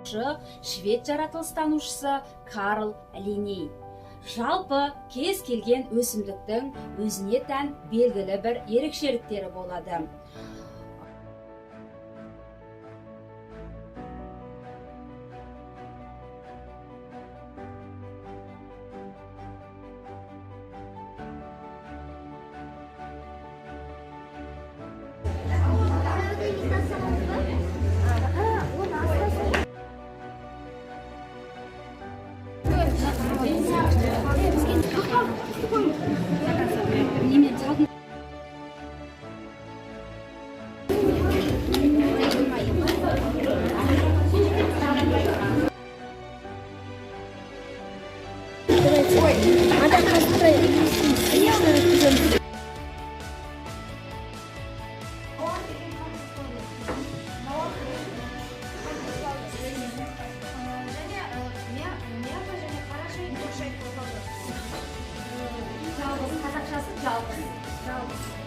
Швед жаратылыстанушысы Карл Линней. Жалпы кез келген өсімдіктің өзіне тән белгілі бір ерекшеліктері болады. Және мята және қара шай, көк шай. Жалғыз, қазақшасы жалғыз. Жалғыз.